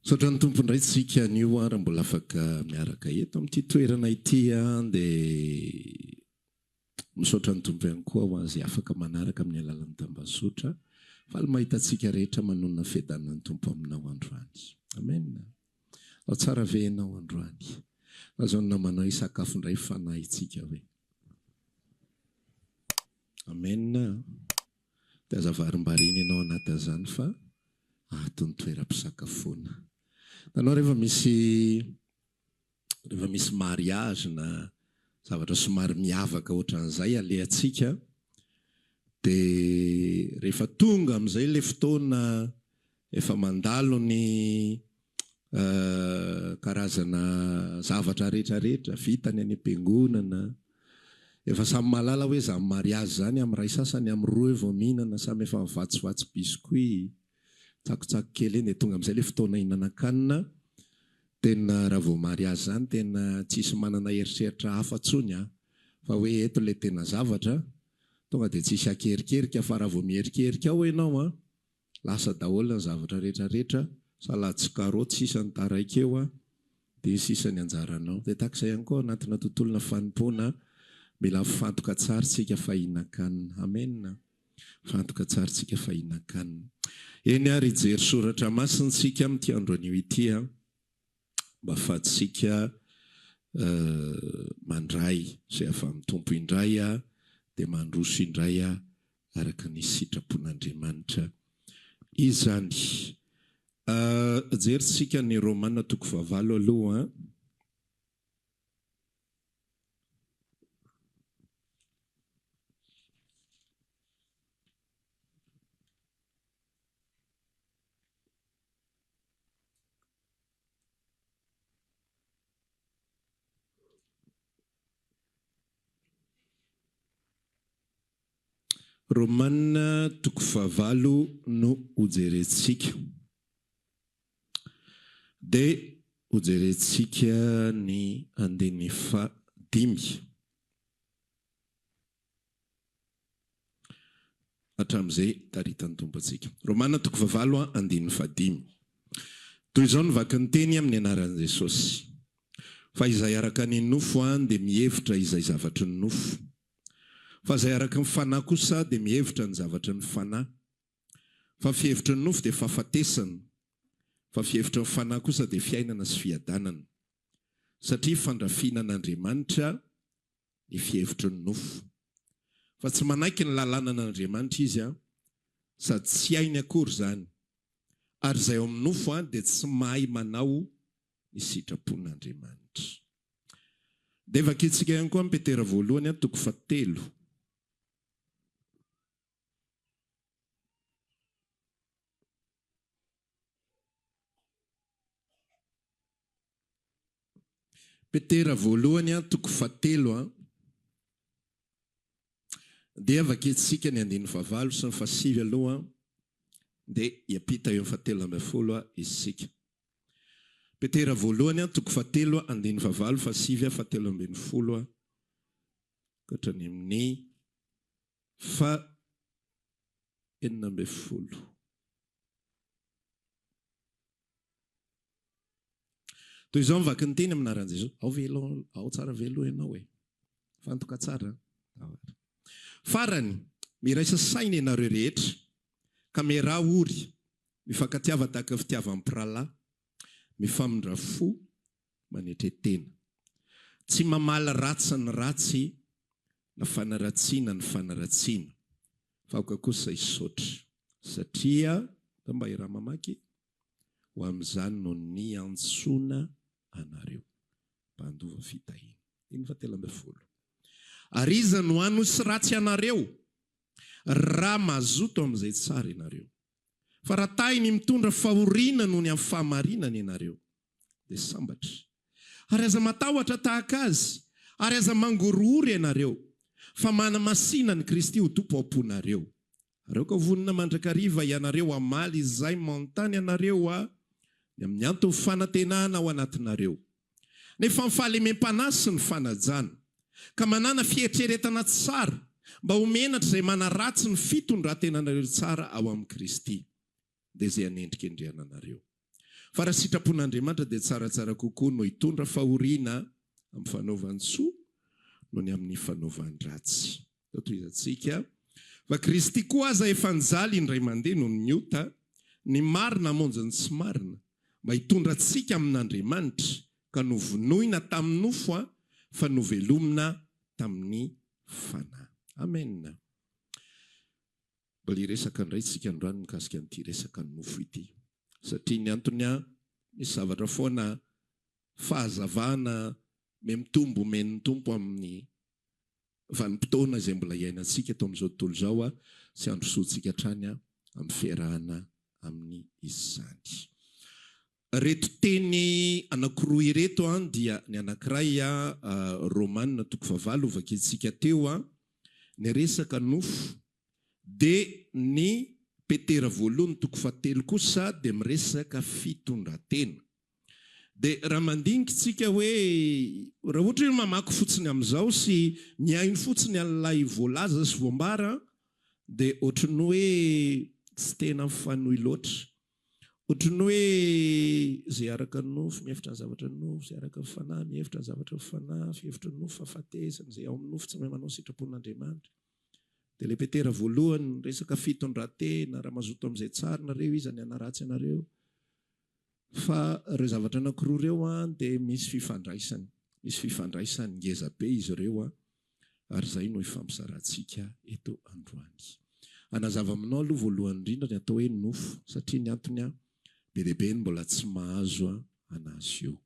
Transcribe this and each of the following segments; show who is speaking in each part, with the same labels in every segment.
Speaker 1: Misaotra ny Tompo indray tsika anio ary mbola afaka miaraka eto amin'ity toerana ity dia misaotra ny Tompo ihany koa ho an'izay afaka manaraka amin'ny alalan'ny tambazotra. Faly mahita antsika rehetra manonona fiadanan'ny Tompo aminao androany. Amen. Ao tsara ve ianao androany? Lazao ny namanao hisakafo indray fanahintsika hoe. Amen. Dia aza varimbariana ianao anatin'izany fa ato ny toeram-pisakafoana. Hitanao rehefa misy rehefa misy mariage na zavatra somary miavaka ohatran'izay alehantsika dia rehefa tonga amin'izay ilay fotoana efa mandalo ny karazana zavatra rehetra rehetra vita ny any am-piangonana, efa samy mahalala hoe izany mariazy izany amin'ny iray sasany amin'ny roe vao mihinana, samy efa mivatsivatsy biscuit, tsakotsako kely eny dia tonga amin'izay ilay fotoana hihinanan-kanina, tena raha vao mariazy izany tena tsisy manana eritreritra hafa intsony an, fa hoe eto ilay tena zavatra, tonga dia tsisy akerikerika fa raha vao miherikerika ao ianao an, Lasa daholo ny zavatra rehetra rehetra, salady sy karaoty sisa no taraiky eo an, dia iny sisa ny anjaranao. Dia tahaka izay ihany koa ao anatina tontolona fanompoana, mila mifantoka tsara isika fa hihinan-kanina. Amen. Mifantoka tsara isika fa hihinan-kanina. Eny ary hijery soratra masina isika amin'ity andro anio ity an, mba ahafahantsika mandray izay avy amin'ny Tompo indray dia mandroso indray araka ny sitrapon'Andriamanitra izany. Jerintsika ny Romana toko fahavalo aloha. Romana toko fahavalo no hojerentsika. Dia hojerentsika ny andininy fahadimy. Hatramin'izay taritan'ny Tompo antsika. Romana toko fahavalo andininy fahadimy. Toy izao no vaky ny teny amin'ny anaran'i Jesosy. Fa izay araka ny nofo dia mihevitra izay zavatry ny nofo. Fa izay araka ny fanahy kosa dia mihevitra ny zavatry ny fanahy. Fa fihevitry ny nofo dia fahafatesana, fa fihevitry ny fanahy kosa dia fiainana sy fiadanana. Satria fandrafiana an'Andriamanitra ny fihevitry ny nofo. Fa tsy manaiky ny lalànan'Andriamanitra izy, sady tsy hainy akory izany. Ary izay ao amin'ny nofo dia tsy mahay manao ny sitrapon'Andriamanitra. Dia vakintsika ihany koa amin'ny Petera voalohany toko fahatelo. Petera voalohany toko fahatelo dia vakintsika ny andininy fahavalo sy ny fahasivy aloha dia hiampita eo amin'ny fahatelo ambin'ny folo isika. Petera voalohany toko fahatelo andininy fahavalo, fahasivy, fahatelo ambin'ny folo ka hatrany amin'ny faha 16. Toy izao ny vaky ny teny amin'ny anaran'i Jesosy. Ao ve aloha, ao tsara ve aloha ianao e? Fantoka tsara an. Farany, miraisa saina ianareo rehetra, ka miaraha ory, mifankatiava tahaka ny fitiavan'ny mpirahalahy, mifamindra fo, manetre tena. Tsy mamaly ratsy ny ratsy na fanaratsiana ny fanaratsiana, fa aoka kosa hisaotra, satria, mba iaraha mamaky, Ho amin'izany no niantsoana anareo, mba handova fitahiana. Andininy fahatelo ambin'ny folo. Ary iza no hanosy ratsy anareo, raha mazoto amin'izay tsara ianareo? Fa raha tahiny mitondra fahoriana noho ny amin'ny fahamarinana ianareo, dia sambatra. Ary aza matahotra tahaka azy, ary aza mangorohoro ianareo, fa manamasina an'i Kristy ho Tompo ao am-ponareo. Ary aoka ho vonona mandrakariva ianareo hamaly izay manontany anareo ny amin'ny anton'ny fanantenana ao anatinareo, nefa amin'ny fahalemem-panahy sy ny fanajana, ka manàna fieritreretana tsara, mba ho menatra izay manaratsy ny fitondran-tenanareo tsara ao amin'i Kristy, dia izay hanendrikendrehana anareo. Fa raha sitrapon'Andriamanitra dia tsaratsara kokoa no hitondra fahoriana amin'ny fanaovan-tsoa noho ny amin'ny fanaovan-dratsy. Atao tohizantsika. Fa Kristy koa aza efa nijaly indray mandeha noho ny ota, ny marina hamonjy ny tsy marina, mba hitondra antsika amin'Andriamanitra, ka novonoina tamin'ny nofo fa novelomina tamin'ny fanahy. Amen. Mbola hiresaka indray tsika androany mikasika an'ity resaka nofo ity. Satria ny antony an, misy zavatra foana fahazavana mihamitombo omen'ny Tompo amin'ny vanim-potoana izay mbola iainantsika eto amin'izao tontolo izao sy handrosoantsika hatrany amin'ny fiarahana amin'ny izany. Ireto teny anankiroa ireto dia ny anankiray Romana toko fahavalo hovakintsika teo, ny resaka nofo, dia ny Petera voalohany toko fahatelo kosa dia miresaka fitondratena. Dia raha mandinika isika hoe, raha ohatra hoe mamaky fotsiny amin'izao sy mihaino fotsiny an'ilay voalaza sy voambara dia ohatran'ny hoe tsy tena mifanohy loatra. Ohatran'ny hoe izay araka ny nofo mihevitra ny zavatra ny nofo, izay araka ny fanahy mihevitra ny zavatra ny fanahy, fihevitry ny nofo fahafatesana, izay ao amin'ny nofo tsy mahay manao ny sitrapon'Andriamanitra. Dia ilay Petera voalohany niresaka fitondran-tena, raha mazoto amin'izay tsara nareo iza ny hanaratsy anareo? Fa ireo zavatra anankiroa ireo an dia misy fifandraisany, misy fifandraisany ngeza be izy ireo an, ary izay no hifampizarantsika eto androany. Hanazava aminao aloha voalohany indrindra ny atao hoe nofo, satria ny antony an, be dia be ny mbola tsy mahazo anazy io.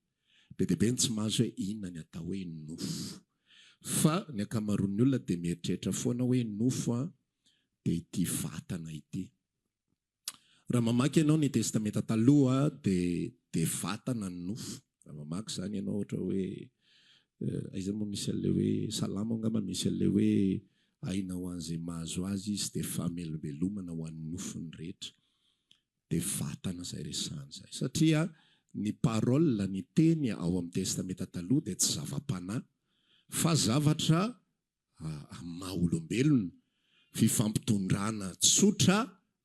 Speaker 1: Be dia be ny tsy mahazo hoe inona ny atao hoe nofo. Fa ny ankamaroan'ny olona dia mieritreritra foana hoe nofo an dia ity vatana ity. Raha mamaky ianao ny Testamenta Taloha dia dia vatana ny nofo. Raha mamaky izany ianao ohatra hoe aiza moa misy an'ilay hoe Salamo angamba misy an'ilay hoe aina ho an'izay mahazo azy izy dia famelombelomana ho an'ny nofony rehetra. Dia vatana izay resahana izay. Satria ny parole, ny teny ao amin'ny Testamenta Taloha dia tsy zava-panahy fa zavatra amin'ny maha olombelona, fifampitondrana tsotra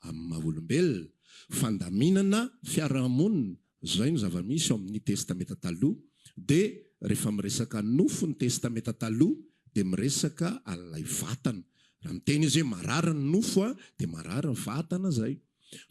Speaker 1: amin'ny maha olombelona, fandaminana fiarahamonina, izay no zava-misy ao amin'ny Testamenta Taloha, dia rehefa miresaka nofo ny Testamenta Taloha dia miresaka an'ilay vatana. Raha miteny izy hoe marary ny nofo dia marary ny vatana izay.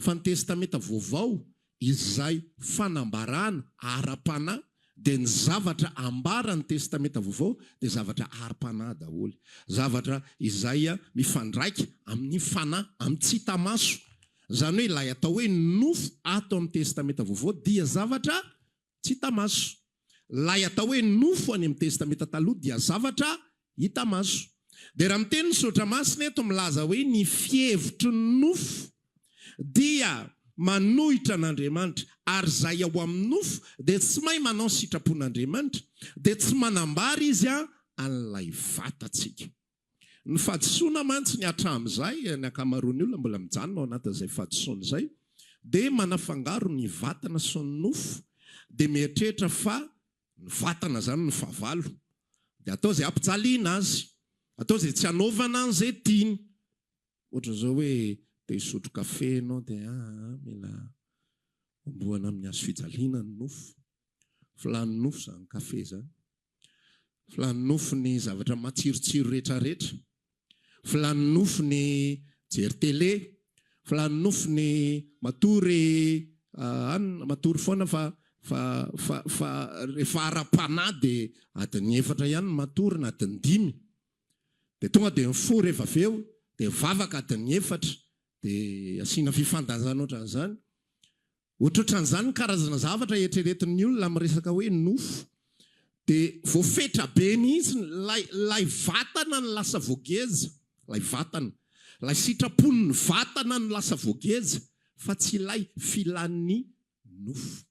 Speaker 1: Fa ny Testamenta Vaovao Izay fanambarana ara-panahy dia ny zavatra ambaran'ny Testamenta Vaovao dia zavatra arpanahy daholo. Zavatra izay mifandraika amin'ny fanahy, amin'ny tsy hita maso. Izany hoe ilay atao hoe nofo ato amin'ny Testamenta Vaovao dia zavatra tsy hita maso. Ilay atao hoe nofo any amin'ny Testamenta Taloha dia zavatra hita maso. Dia raha miteny ny Soratra Masina eto milaza hoe ny fihevitry ny nofo dia manohitra an'Andriamanitra ary izay ao amin'ny nofo dia tsy mahay manao ny sitrapon'Andriamanitra, dia tsy manambara izy an'ilay vatantsika. Ny fahadisoana mantsy ny hatramin'izay, ny ankamaroan'ny olona mbola mijanona ao anatin'izay fahadisoana izay, dia manafangaro ny vatana sy ny nofo, dia mieritreritra fa ny vatana izany no fahavalo, dia atao izay hampijaliana azy, atao izay tsy hanaovana an'izay tiany. Ohatra izao hoe te hisotro kafe ianao dia aa mila homboana amin'ny hazo fijaliana ny nofo, filàn'ny nofo izany kafe izany. Filàn'ny nofo ny zavatra matsirotsiro retraretra. Filàn'ny nofo ny jery télé. Filàn'ny nofo ny matory an, matory foana fa fa fa fa rehefa ara-panahy dia adiny efatra ihany ny matory na adiny dimy. Dia tonga dia mifoha rehefa avy eo dia mivavaka adiny efatra dia asiana fifandanjana ohatran'izany. Ohatrohatran'izany ny karazana zavatra eritreretin'ny olona amin'ny resaka hoe nofo. Dia voafetra be mihitsy ilay ilay vatana no lasa voageja, ilay vatana. Ilay sitrapon'ny vatana no lasa voageja fa tsy ilay filan'ny nofo.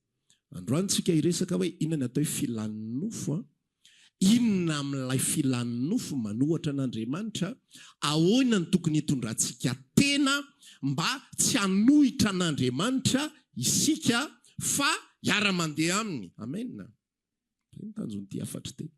Speaker 1: Androany tsika hiresaka hoe inona ny atao hoe filan'ny nofo an? Inona amin'ilay filan'ny nofo manohatra an'Andriamanitra? Ahoana no tokony hitondrantsika tena mba tsy hanohitra an'Andriamanitra isika fa hiara-mandeha aminy? Amena. Izay no tanjon'ity hafatra ity.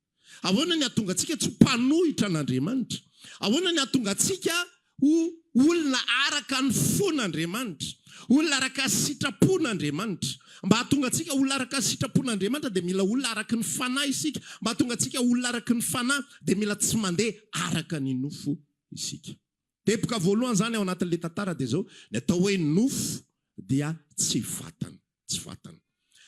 Speaker 1: Ahoana ny hahatonga antsika tsy ho mpanohitra an'Andriamanitra? Ahoana ny hahatonga antsika ho olona araka ny fon'Andriamanitra? Olona araka ny sitrapon'Andriamanitra. Mba hahatonga antsika olona araka ny sitrapon'Andriamanitra dia mila olona araka ny fanahy isika. Mba hahatonga antsika olona araka ny fanahy dia mila tsy mandeha araka ny nofo isika. Teboka voalohany izany ao anatin'ilay tantara dia izao, ny atao hoe nofo dia tsy vatana, tsy vatana.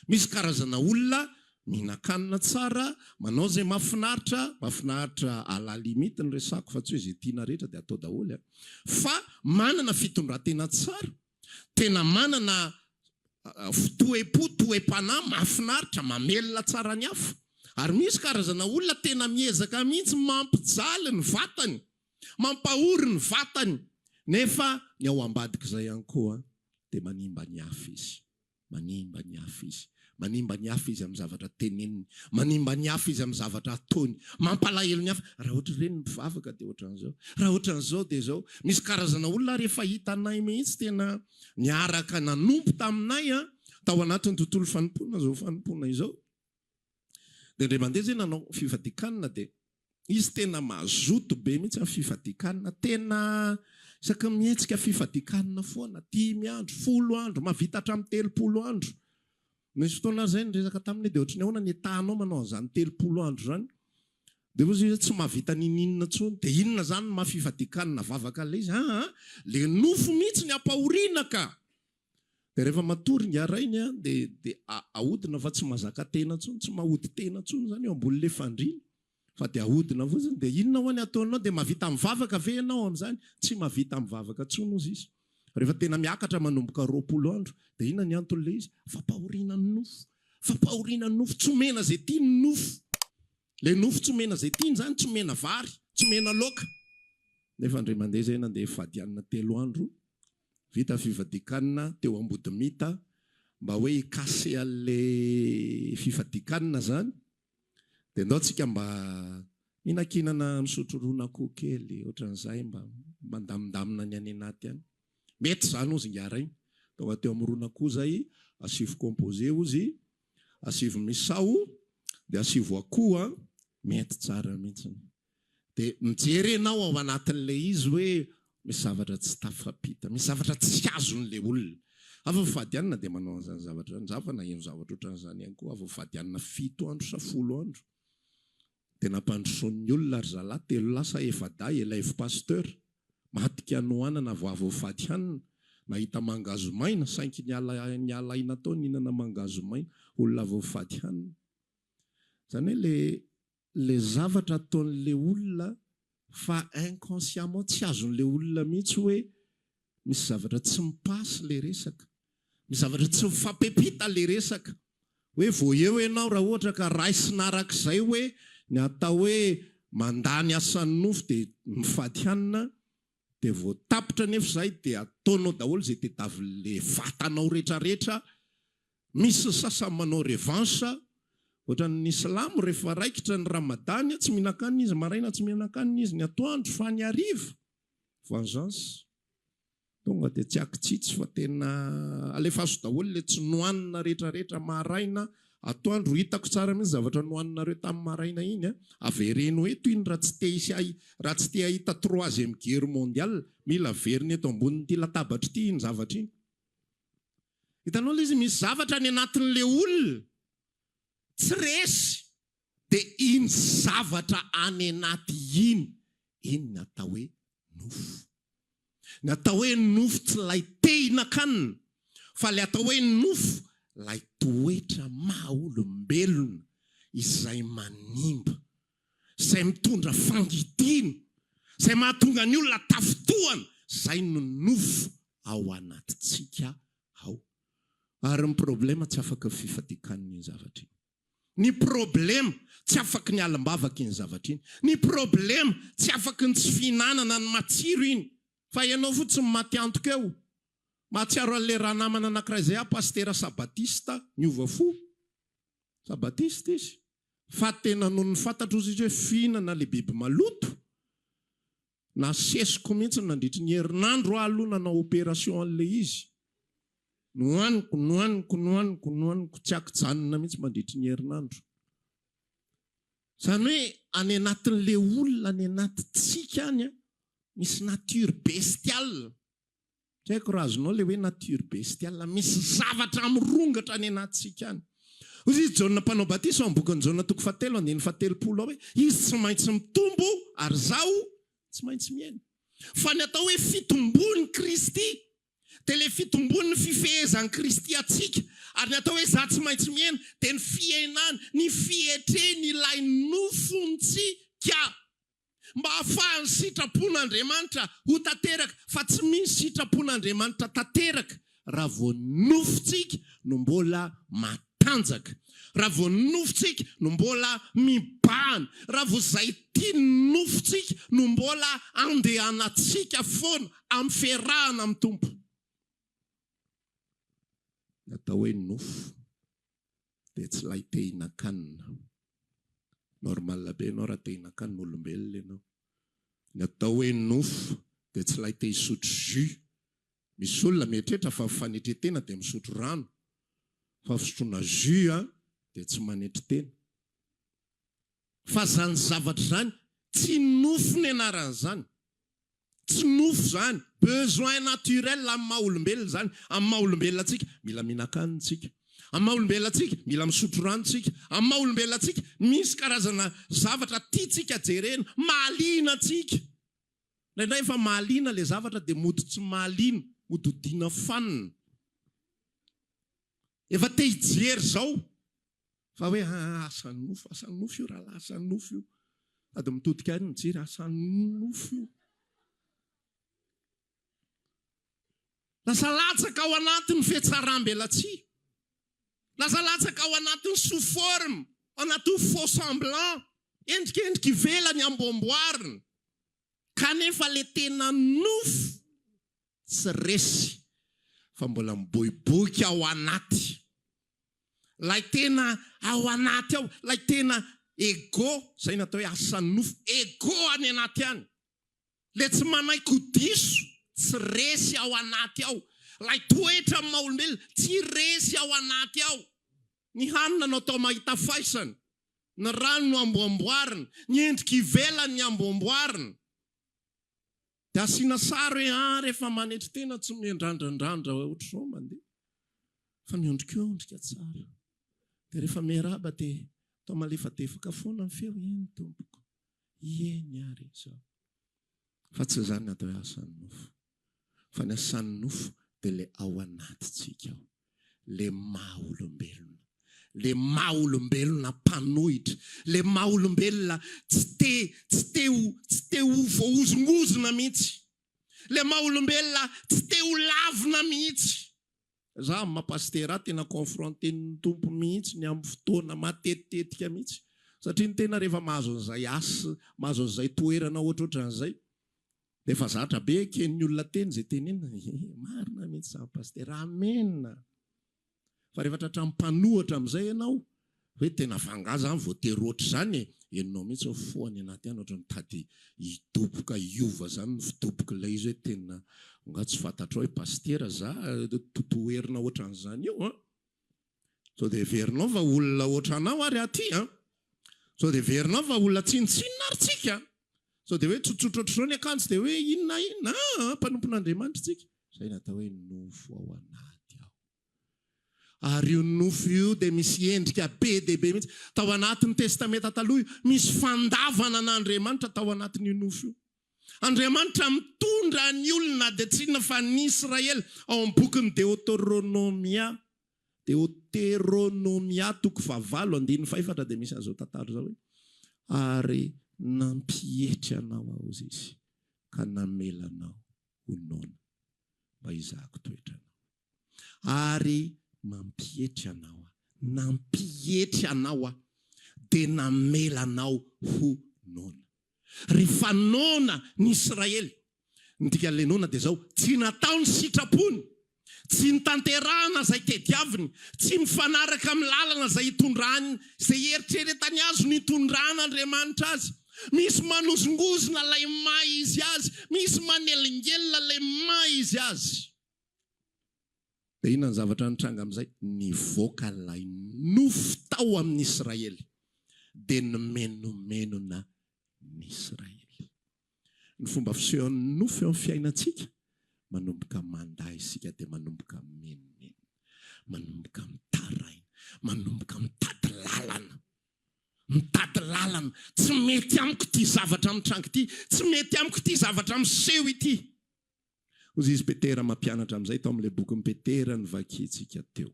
Speaker 1: Misy karazana olona mihinan-kanina tsara, manao izay mahafinaritra, mahafinaritra à la limite ny resako fa tsy hoe izay tiana rehetra dia atao daholo an, fa manana fitondran-tena tsara, tena manana toe-po, toe-panahy mahafinaritra, mamelona tsara ny hafa. Ary misy karazana olona tena miezaka mihitsy mampijaly ny vatany, mampahory ny vatany, nefa ny ao ambadik'izay ihany koa dia manimba ny hafa izy. Manimba ny hafa izy. Manimba ny hafa izy amin'ny zavatra teneniny. Manimba ny hafa izy amin'ny zavatra ataony. Mampalahelo ny hafa. Raha ohatr'ireny ny mpivavaka dia ohatran'izao. Raha ohatran'izao dia izao. Misy karazana olona ary efa hitanay mihitsy tena niaraka nanompo taminay tao anatin'ny tontolo fanompoana izao fanompoana izao. Dia indray mandeha izay nanao fifadian-kanina dia izy tena mazoto be mihitsy amin'ny fifadian-kanina, tena isaky ny mihetsika fifadian-kanina foana, dimy andro, folo andro, mahavita hatramin'ny 30 andro. Nisy fotoana aho izay niresaka taminy hoe dia ohatran'ny ahoana ny état-nao manao an'izany 30 andro izany? Dia hoy izy hoe tsy mahavita n'inon'inona intsony. Dia inona izany no maha fifadian-kanina vavaka an'ilay izy? Aa, ilay nofo mihitsy ny ampahoriana ka! Dia rehefa matory ingahy rainy an, dia dia ahodina fa tsy mahazaka tena intsony, tsy mahody tena intsony izany eo ambonin'ilay fandriana fa dia ahodina fotsiny. Dia inona ho'a ny ataonao? Dia mahavita mivavaka ve ianao amin'izany? Tsy mahavita mivavaka intsony hozy izy. Rehefa tena miakatra manomboka 20 andro, dia inona ny anton'ilay izy? Fampahoriana ny nofo. Fampahoriana ny nofo. Tsy omena izay tiany ny nofo. Ilay nofo tsy omena izay tiany izany, tsy omena vary, tsy omena laoka. Nefa indray mandeha izay nandeha fadianina telo andro, Vita fivadikanina teo Ambodimita mba hoe hi-casser an'le fifadikanina zany de ndao tsika mba mihinankinana misotro ron'akoho kely ohatran'izay mba mandamindamina ny any anaty any. Mety zany hozy ingahy rainy. Tonga teo amin'ny ron'akoho zay, asivo composé hozy, asivo misao de asivo akoho an, mety tsara mihitsiny. Dia mijery ianao ao anatin'ilay izy hoe misy zavatra tsy tafapita, misy zavatra tsy azon'ilay olona. Avy mifady hanina dia manao an'izany zavatra izany. Izaho efa naheno zavatra ohatran'izany ihany koa, avy mifady hanina fito andro sa folo andro. Dia nampandrosoan'ny olona ry zalahy, telo lahy sa efa-dahy, élève pasteur, maty hanoanana vao avy mifady hanina, nahita mangahazo maina, saingy niala niala aina tao nihinana mangahazo maina, olona vao mifady hanina. Izany hoe ilay le zavatra ataon'le olona fa inconsciemment tsy azon'le olona mihitsy hoe misy zavatra tsy mi-passe le resaka, misy zavatra tsy mifampepita le resaka, hoe vao eo ianao raha ohatra ka raisina arak'izay hoe ny atao hoe mandà ny asan'ny nofo dia mifady hanina dia vao tapitra anefa izay dia ataonao daholo izay tediavin'le vatanao retraretra Misy ny sasany manao revanche, ohatran'ny silamo rehefa raikitra ny ramadany tsy mihinan-kanina izy maraina tsy mihinan-kanina izy ny atoandro fa ny hariva vengeance tonga dia tsy akitsitsy fa tena alefaso daholo le tsy nohanina retraretra maraina atoandro hitako tsara mihitsy zavatra nohaninareo tamin'ny maraina iny a avereno eto iny raha tsy te hisy raha tsy te hahita troisième guerre mondiale mila averina eto ambonin'ity latabatra ity iny zavatra iny. Hitanao ilay izy, misy zavatra any anatin'ilay olona tsy resy dia iny zavatra any anaty iny, iny ny atao hoe nofo. Ny atao hoe nofo tsy ilay te hihinan-kanina fa ilay atao hoe nofo ilay toetra maha olombelona izay manimba, izay mitondra fangidiana, izay mahatonga ny olona tafintohana, izay no nofo ao anatintsika ao. Ary ny problema tsy afaky ny fifadikanina iny zavatra iny. Ny problema tsy afaky ny alim-bavaka iny zavatra iny. Ny problema tsy afaky ny tsy fihinanana ny matsiro iny. Fa ianao fotsiny maty antoka eo. Mahatsiaro an'ilay ranamana anankiray izay aho, pasitera sabatista, niova fo. Sabatista izy. Fa tena nony fantatro hozy izy hoe fihinana ilay biby maloto, Nasesiko mihitsy nandritry ny herinandro aho aloha nanao opération an'ilay izy. Nohaniko, nohaniko, nohaniko, nohaniko, tsy ankijanona mihitsy mandritry ny herinandro. Izany hoe any anatin'ilay olona, any anatintsika any, misy nature bestiale. Tsy haiko raha azonao ilay hoe nature bestiale, misy zavatra mirongatra any anatintsika any. Hoy izy Jaona Mpanao Batisa ao amin'ny bokin'i Jaona toko fahatelo andininy fahatelopolo ao hoe, Izy tsy maintsy mitombo ary izaho tsy maintsy mihena. Fa ny atao hoe fitombon'i Kristy dia ilay fitombon'ny fifehezan'i Kristy antsika, ary ny atao hoe izaho tsy maintsy mihena dia ny fihenany, ny fietreny ilay nofontsika. Mba hahafahan'ny sitrapon'Andriamanitra ho tanteraka, fa tsy misy sitrapon'Andriamanitra tanteraka raha vao ny nofontsika no mbola matanjaka, raha vao ny nofontsika no mbola mibahana, raha vao izay tian'ny nofontsika no mbola andehanantsika foana amin'ny fiarahana amin'ny Tompo. Ny atao hoe nofo dia tsy ilay te hihinan-kanina. Normal be ianao raha te hihinan-kanina, olombelona ianao. Ny atao hoe nofo dia tsy ilay te hisotro jus. Misy olona mieritreritra fa ny fanetren-tena dia misotro rano, fa fisotroana jus dia tsy manetry tena. Fa izany zavatra izany tsy nofo ny anaran'izany. Tsy nofo izany. Besoin naturel amin'ny maha olombelona izany. Amin'ny maha olombelona antsika, mila mihinan-kanina isika. Amin'ny maha olombelona antsika, mila misotro rano isika. Amin'ny maha olombelona antsika, misy karazana zavatra tiantsika jerena, mahaliana antsika. Indraindray efa mahaliana ilay zavatra dia mody tsy mahaliana, mody odiana fanina. Efa te hijery izao. Fa hoe aa asan'ny nofo, asan'ny nofo io rahalahy, asan'ny nofo io. Sady mitodika any mijery, asan'ny nofo io. Lasa latsaka ao anatin'ny fihatsaram-belatsihy. Lasa latsaka ao anatin'ny sous forme, ao anatin'ny faux semblant, endrikendrika ivelany amboamboarina. Kanefa le tena nofo tsy resy fa mbola miboiboika ao anaty. Ilay tena ao anaty ao, ilay tena ego, izay no atao hoe asan'ny nofo, ego any anaty any. Ilay tsy manaiky ho diso, tsy resy ao anaty ao. Ilay toetra amin'ny maha olombelona, tsy resy ao anaty ao. Ny hanina no atao mahita faisana, ny rano no amboamboarina, ny endrika ivelany ny amboamboarina. Dia asiana sary hoe ah rehefa manetry tena tsy miandrandrandrandra ohatr'izao mandeha fa miondrikondrika tsara. Dia rehefa miarahaba dia atao malefadefaka foana ny feo, eny tompoko, eny ary izao. Fa tsy izany ny atao hoe asan'ny nofo. Fa ny asan'ny nofo dia ilay ao anatintsika ao. Le maha olombelona. Le maha olombelona mpanohitra. Le maha olombelona tsy te tsy te ho tsy te ho voahozongozona mihitsy. Le maha olombelona tsy te ho lavina mihitsy. Za amin'ny maha pasitera ahy tena confronter-n'ny Tompo mihitsy ny amin'ny fotoana matetitetika mihitsy. Satria ny tena rehefa mahazo an'izay asa, mahazo an'izay toerana ohatrohatran'izay, Dia efa zatra be eken'ny olona teny izay tenenina, he, marina mihitsy izany Pasitera, amen! Fa rehefa tratran'ny mpanohatra amin'izay ianao, hoe tena fa angaha izany voatery ohatr'izany e, henonao mihitsy ny fo any anaty any ohatran'ny mitady hidoboka hiova izany ny fidobok'ilay izy hoe tena angaha tsy fantatrao hoe Pasitera za totoherina ohatran'izany io an! Sao dia heverinao fa olona ohatranao ary aty an! Sao dia heverinao fa olona tsinontsinona ary tsika? Sao dia hoe tsotsotra ohatr'izao ny akanjo dia hoe inona inona aa mpanompon'Andriamanitra tsika? Izay no atao hoe nofo ao anaty ao. Ary io nofo io dia misy endrika be dia be mihitsy. Tao anatin'ny Testamenta Taloha io, misy fandavana an'Andriamanitra tao anatin'io nofo io. Andriamanitra mitondra ny olona dia tsy inona fa ny Israely ao amin'ny bokin'ny Deoteronomia, Deoteronomia toko fahavalo andininy fahefatra dia misy an'izao tantara izao hoe, Ary nampietry anao Aho Izy ka namela anao ho noana mba hizahako toetra anao. Ary mampietry anao Aho, nampietry anao Aho dia namela anao ho noana. Rehefa noana ny Israely, ny dikan'ilay noana dia izao, tsy natao ny sitrapony, tsy notanterahana izay tediaviny, tsy mifanaraka amin'ny lalana izay itondrany, izay ieritreretany azy no itondran'Andriamanitra azy. Misy manozongozona ilay maha izy azy, misy manelingelina ilay maha izy azy. Dia inona ny zavatra nitranga amin'izay? Nivoaka ilay nofo tao amin'ny Israely, dia nimenomenona ny Israely. Ny fomba fisehon'ny nofo eo amin'ny fiainantsika, manomboka mandà. isika dia manomboka mimenomenona, manomboka mitaraina, manomboka mitady lalana. Mitady lalana. Tsy mety amiko ity zavatra mitranga ity. Tsy mety amiko ity zavatra miseho ity. Hoy izy Petera mampianatra amin'izay tao amin'ilay bokin'i Petera novakintsika teo.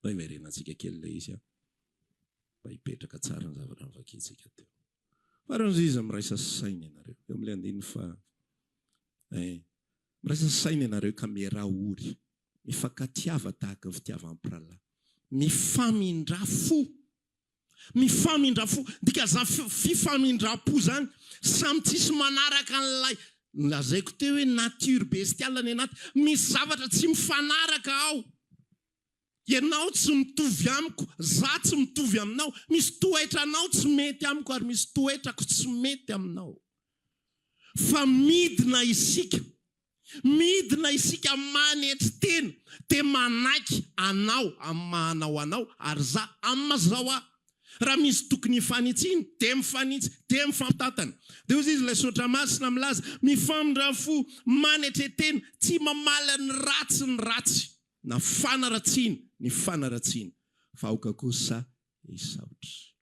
Speaker 1: Mba hiverenantsika kely ilay izy an. Mba hipetraka tsara ny zavatra novakintsika teo. Farany hoy izy miraisa saina ianareo. Eo amin'ilay andininy faha eh. Miraisa saina ianareo ka mieraha ory. Mifankatiava tahaka ny fitiavam-pirahalahy. Mifamindrà fo. Mifamindrà fo. Dikan'izany fifamindram-po izany, samy tsisy manaraka an'ilay nolazaiko teo hoe nature bestiale any anaty. Misy zavatra tsy mifanaraka ao. Ianao tsy mitovy amiko, za tsy mitovy aminao. Misy toetranao tsy mety amiko ary misy toetrako tsy mety aminao. Fa midina isika Midina isika manetry tena dia manaiky anao amin'ny maha anao anao ary za amin'ny maha zaho ahy. Raha misy tokony hifanitsiana dia mifanitsy dia mifampitantana. Dia hoy izy ilay soratra masina milaza, mifamindra fo, manetre tena, tsy mamaly ny ratsy ny ratsy na fanaratsiana ny fanaratsiana fa aoka kosa hisaotra.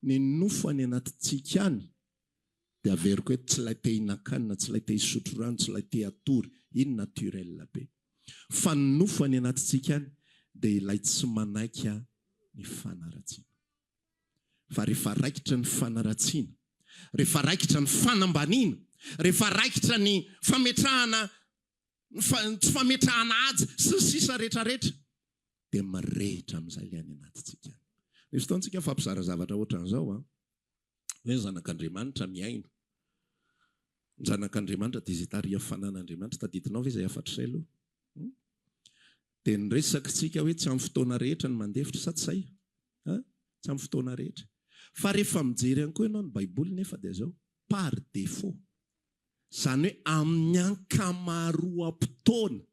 Speaker 1: Ny nofo any anatintsika any Dia averiko eto, tsy ilay te hihinan-kanina, tsy ilay te hisotro rano, tsy ilay te hatory, iny naturel be. Fa ny nofo any anatintsika any dia ilay tsy manaiky ny fanaratsiana. Fa rehefa raikitra ny fanaratsiana, rehefa raikitra ny fanambaniana, rehefa raikitra ny fametrahana, ny tsy fametrahana haja, sy ny sisa rehetra rehetra, dia mirehitra amin'izay ilay any anatintsika any. Misy fotoana tsika mifampizara zavatra ohatran'izao an. hoe ny zanak'Andriamanitra mihaino. Ny zanak'Andriamanitra dia izay tarihan'ny fanan'Andriamanitra. Tadidinao ve izay hafatr' izay aloha? Hmm? Dia niresaka isika hoe tsy amin'ny fotoana rehetra ny mandefitra, sa tsy izay? Ha? Tsy amin'ny fotoana rehetra. Fa rehefa mijery ihany koa ianao ny Baiboly nefa dia izao, par défaut. Izany hoe amin'ny ankamaroam-potoana.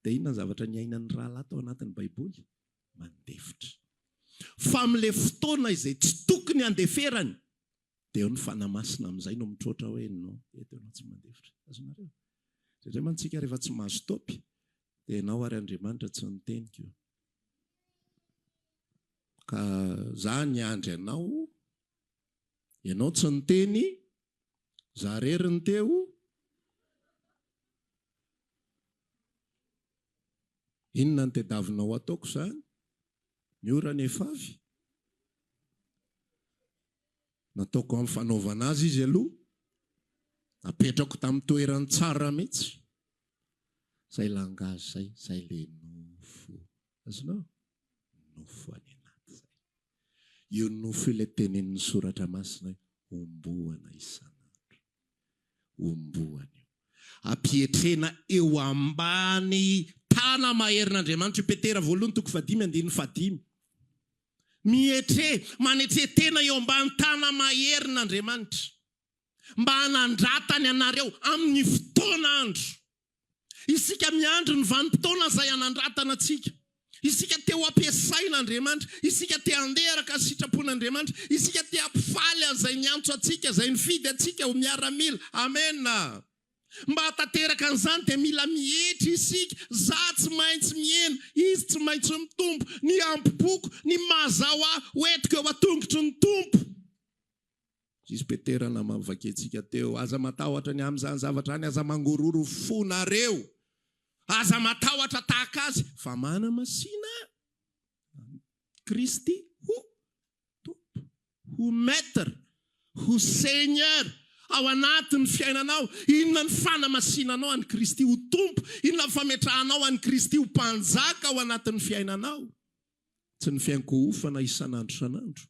Speaker 1: Dia inona ny zavatra niainan'ny rahalahy tao anatin'ny Baiboly? mandefitra. Fa amin'ilay fotoana izay tsy tokony handeferany, dia eo ny Fanahy Masina amin'izay no mitroatra hoe non, eto ianao tsy mandefitra. Azonareo? Indraindray mantsy isika rehefa tsy mahazo topy, dia ianao ary Andriamanitra tsy niteny ko. Ka za niandry anao, ianao tsy niteny, za rery ny teo, Inona no tediavinao hataoko izany? Ny orana efa avy. Nataoko amin'ny fanaovana azy izy aloha. Napetrako tamin'ny toerany tsara mihitsy. Izay langage izay, izay ilay nofo. Azonao? Nofo any anaty izay. Io nofo io ilay tenenin'ny soratra masina hoe homboana isan'andro. Homboana io. Ampietrena eo ambany tana-maherin'Andriamanitra io Petera voalohany toko fahadimy andininy fahadimy. Mietre, manetre tena eo ambany tana-maherin'Andriamanitra mba hanandratany anareo amin'ny fotoan'andro. Isika miandry ny vanim-potoana izay hanandratana antsika. Isika te ho ampiasain'Andriamanitra. Isika te handeha araka ny sitrapon'Andriamanitra. Isika te hampifaly an'izay niantso antsika, izay nifidy antsika ho miaramila. Amena. Mba hahatanteraka an'izany dia mila mietry isika. Za tsy maintsy mihena, izy tsy maintsy mitombo. Ny hambom-poko, ny maha zaho ahy, ho entiko eo an-tongotry ny Tompo. Jesosy Petera namavakiantsika teo, Aza matahotra ny amin'izany zavatra izany, aza mangororo fo nareo, aza matahotra tahaka azy, fa manamasina an'i Kristy ho Tompo, ho Maître, ho Seigneur ao anatin'ny fiainanao. Inona ny fanamasinanao an'i Kristy ho Tompo? Inona ny fametrahanao an'i Kristy ho Mpanjaka ao anatin'ny fiainanao? Tsy ny fiankohofana isan'andro isan'andro,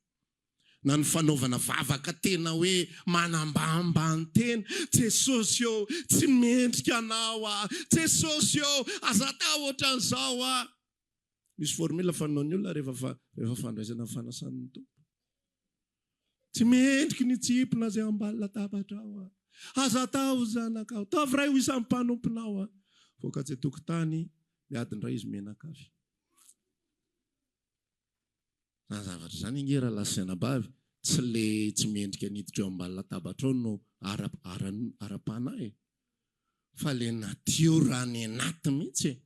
Speaker 1: na ny fanaovana vavaka tena hoe manambanimbany tena, Jesosy ô, tsy mendrika Anao aho, Jesosy ô, aza atao ohatran'izao aho. Misy formule fanaon'ny olona rehefa rehefa fandraisana ny fanasan'ny Tompo. Tsy mendriky ny tsimpona izay ambany latabatrao aho. Aza atao zanakao. Ataovy ray ho isan'ny mpanomponao aho. Voaka tsy an-tokotany, miady indray izy mianakavy. Izany zavatra izany ange rahalahy sy anabavy, tsy le tsy mendrika ny hiditra eo ambany latabatra ao no ara-panahy e. Fa le natiora any anaty mihitsy e.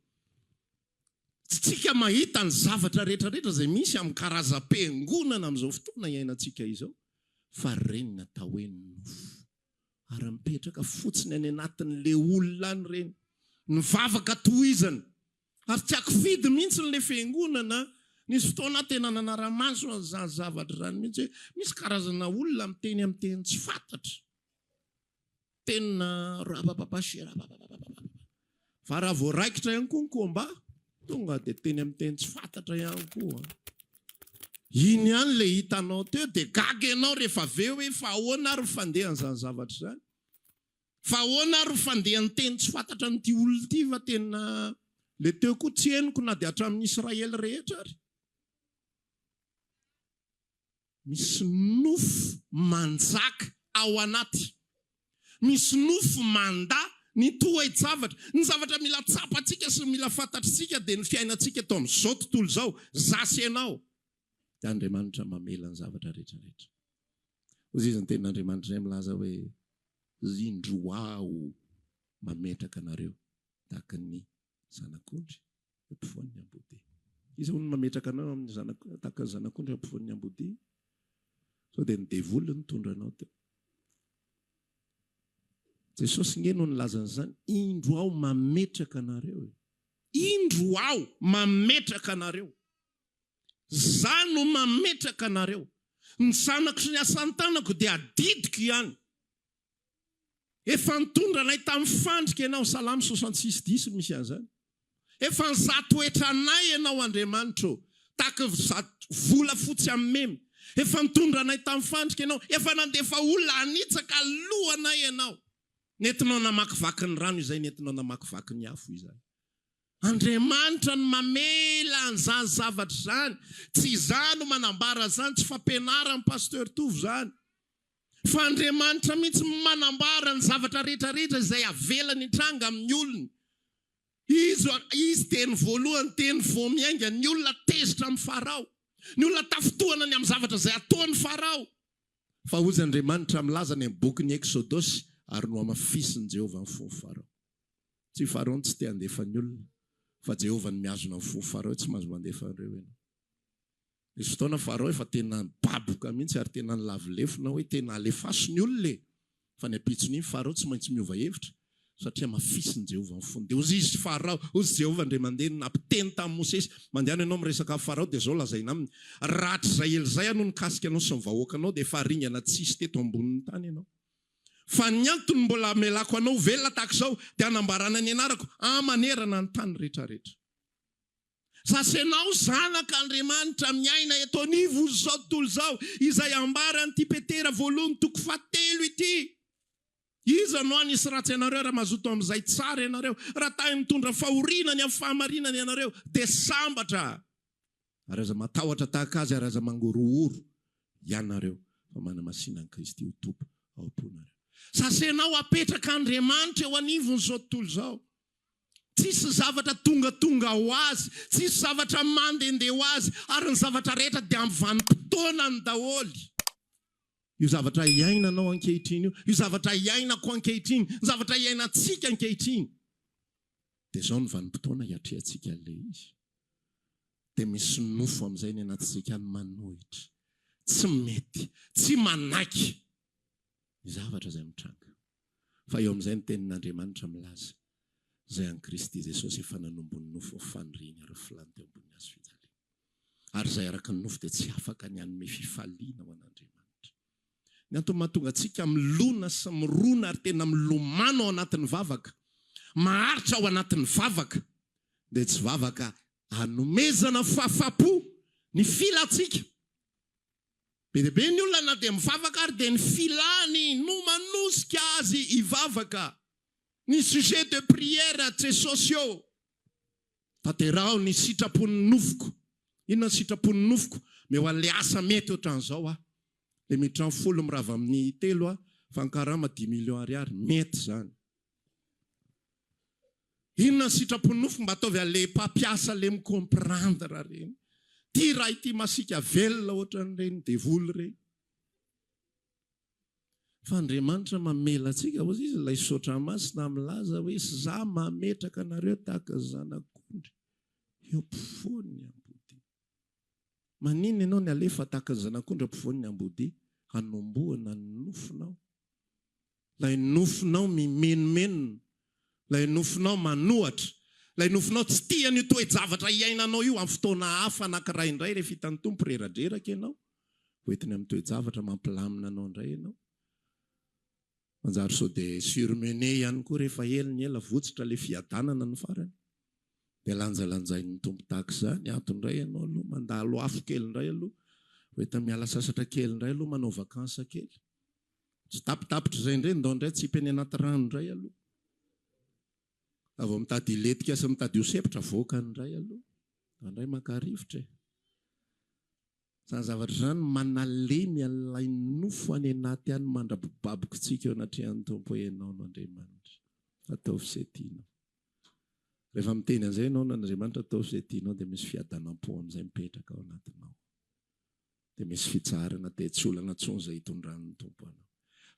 Speaker 1: Tsy tsika mahita ny zavatra rehetra rehetra izay misy amin'ny karazam-piangonana amin'izao fotoana iainantsika izao fa ireny ny atao hoe nofo. Ary mipetraka fotsiny any anatin'le olona any ireny. Ny vavaka tohizana. Ary tsy akifidy mihitsy le fiangonana. Nisy fotoana aho tena nanara-maso an'izany zavatra izany mihitsy hoe misy karazana olona miteny amin'ny teny tsy fantatra. Tena rapapapa sy rapapapapapa. Fa raha vao raikitra ihany koa ny combat, tonga dia teny amin'ny teny tsy fantatra ihany koa. Iny ihany ilay hitanao teo dia gaga ianao rehefa avy eo hoe fa ahoana ary ny fandehan'izany zavatra izany? Fa ahoana ary ny fandehan'ny teny tsy fantatra an'ity olona ity fa tena ilay teo koa tsy henoko na dia hatramin'ny Israely rehetra ary. Misy nofo manjaka ao anaty. Misy nofo mandà ny toe-javatra. Ny zavatra mila tsapantsika sy mila fantatritsika dia ny fiainantsika eto amin'izao tontolo izao, za sy ianao, dia Andriamanitra mamela ny zavatra rehetra rehetra. Hoy izy ny tenin'Andriamanitra izay milaza hoe, Indro aho mametraka anareo tahaka ny zanak'ondry eo ampovoan'ny ambodia. Iza hono no mametraka anao amin'ny zanak, tahaka ny zanak'ondry eo ampovoan'ny ambodia? Sao dia ny devoly no nitondra anao teo? Jesosy nge no nilaza an'izany, indro aho mametraka anareo e. Indro aho mametraka anareo. Za no mametraka anareo. Ny zanako sy ny asan-tanako dia adidiko ihany. Efa nitondra anay tamin'ny fandrika Ianao, Salamo 66 dix misy an'izany. Efa nizaha toetra anay Ianao Andriamanitra ô, tahaka ny volafotsy amin'ny memy. Efa nitondra anay tamin'ny fandrika Ianao, efa nandefa olona hanitsaka lohanay Ianao. Nentinao namakivaky ny rano izay, nentinao namakivaky ny afo izahay. Andriamanitra no mamela an'izany zavatra izany. Tsy izaho no manambara izany, tsy fampianaran'i Pasteur Tovo izany. Fa Andriamanitra mihitsy no manambara ny zavatra rehetra rehetra izay avelany hitranga amin'ny olony. Izy, Izy teny voalohany, teny vao miainga, ny olona tezitra amin'i Farao. Ny olona tafintohana ny amin'ny zavatra izay ataon'i Farao. Fa hozy Andriamanitra milaza any amin'ny bokin'ny Eksodosy, ary nohamafisin'i Jehovah ny fon'i Farao. Tsy i Farao no tsy te handefa ny olona, fa Jehovah no mihazona ny fon'i Farao hoe tsy mahazo mandefa an'ireo ianao. Nisy fotoana Farao efa tena nibaboka mihitsy ary tena nilavo lefona hoe tena alefaso ny olona e! Fa ny ampitson'iny Farao tsy maintsy miova hevitra satria hamafisin'i Jehovah ny fony. Dia hozy izy Farao, hozy Jehovah indray mandeha nampiteny tamin'i Mosesy, Mandehana ianao miresaka amin'i Farao dia izao lazaina aminy, Rahatrizay ela izay aho no nikasika anao sy ny vahoakanao dia efa ringana tsy hisy teto ambonin'ny tany ianao. Fa ny antony mbola hamelako anao ho velona tahaka izao dia hanambarana ny anarako manerana ny tany rehetrarehetra. Zasenao zanak' Andriamanitra miaina eto anivon' izao tontolo izao, izay ambaran' ity Petera voalohany toko fahatelo ity. Iza no hanisy ratsy anareo raha mazoto amin' izay tsara ianareo? Raha tahy mitondra fahoriana ny amin' ny fahamarinana ianareo, dia sambatra. Ary aza matahotra tahaka azy ary aza mangorohoro ianareo, fa manamasina an'i Kristy ho Tompo ao am-ponareo. Sasenao apetrak' Andriamanitra eo anivon' izao tontolo izao. Tsisy zavatra tongatonga ho azy, tsisy zavatra mandehandeha ho azy, ary ny zavatra rehetra dia amin'ny vanim-potoanany daholo. Io zavatra iainanao ankehitriny io, io zavatra iainako ankehitriny, ny zavatra iainantsika ankehitriny, dia izao ny vanim-potoana hiatrehantsika an'ilay izy. Dia misy nofo amin'izay ny anatintsika any manohitra, tsy mety, tsy manaiky ny zavatra izay mitranga. Fa eo amin'izay ny tenin'Andriamanitra milaza, Izay an'i Kristy Jesosy efa nanombo ny nofo ny faniriany ary ny filany teo ambonin'ny hazo fijaliana. Ary izay araka ny nofo dia tsy afaka ny hanome fifaliana ho an'Andriamanitra. Ny antony mahatonga antsika milona sy mirona ary tena milomano ao anatin'ny vavaka, maharitra ao anatin'ny vavaka, dia tsy vavaka hanomezana fahafapo ny filantsika, Be dia be ny olona na dia mivavaka ary dia ny filany no manosika azy hivavaka. Ny sujet de prière Jesosy ô! Tanteraho ny sitrapon'ny nofoko. Inona ny sitrapon'ny nofoko? Omeo an'ilay asa mety ohatran'izao aho. Ilay miditra amin'ny folo mirava amin'ny telo aho fa ny karama dix millions ariary. Mety izany. Inona ny sitrapon'ny nofo mba ataovy an'le mpampiasa le mi-comprendre reny. Ty raha ity masiaka velona ohatran'ireny devoly ireny. Fa Andriamanitra mamela antsika, hozy izy ilay Sotra Masina milaza hoe, Za mametraka anareo tahaka ny zanak'ondry eo ampovoan'ny ambodia. Maninona ianao ny alefa tahaka ny zanak'ondry ampovoan'ny ambodia hanombohana ny nofonao? Ilay nofonao mimenomenona, ilay nofonao manohatra, ilay nofonao tsy tia an'io toe-javatra iainanao io amin'ny fotoana hafa anankiray indray rehefa hitan'ny Tompo reradreraka ianao, hoentiny amin'ny toe-javatra mampilamina anao indray ianao. Manjary sao dia surmené ihany koa rehefa ela ny ela, votsotra ilay fiadanana ny farany. Dia lanjalanjain'ny Tompo tahaka izany, ato indray ianao aloha, mandalo afo kely indray aloha, hoentina miala sasatra kely indray aloha, manao vacances kely. Tsy tapitapitra izay indray, ndao indray atsipy any anaty rano indray aloha. Raha vao mitady hilentika sy mitady ho sempotra, avoakany indray aloha. Ndao indray maka rivotra e. Izany zavatra izany manalemy an'ilay nofo any anaty any mandra-pibabokintsika eo anatrehan'ny Tompo hoe Ianao no Andriamanitra. Ataovy izay tianao. Rehefa miteny an'izay ianao n'Andriamanitra ataovy izay tianao dia misy fiadanam-po amin'izay mipetraka ao anatinao. Dia misy fitsaharana dia tsy olana intsony izay hitondran'ny Tompo anao.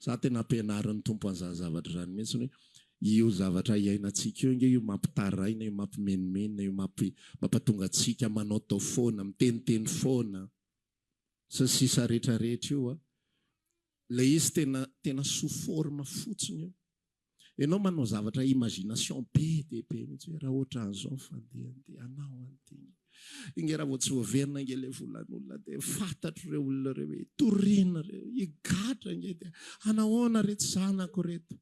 Speaker 1: Za tena ampianarin'ny Tompo an'izany zavatra izany mihitsy hoe io zavatra iainantsika io ange io mampitaraina io mampimenomenona io mampi mampatonga antsika manaotao foana, miteniteny foana sy ny sisa rehetra rehetra io a. Ilay izy tena tena sous forme fotsiny io. Ianao manao zavatra imagination be dia be mihitsy hoe raha ohatran'izao ny fandehany dia hanao an'ity nge. Inge raha vao tsy voaverina nge ilay volan'olona dia fantatro ireo olona ireo hoe toriana ireo, higadra nge dia hanahoana reto zanako ireto.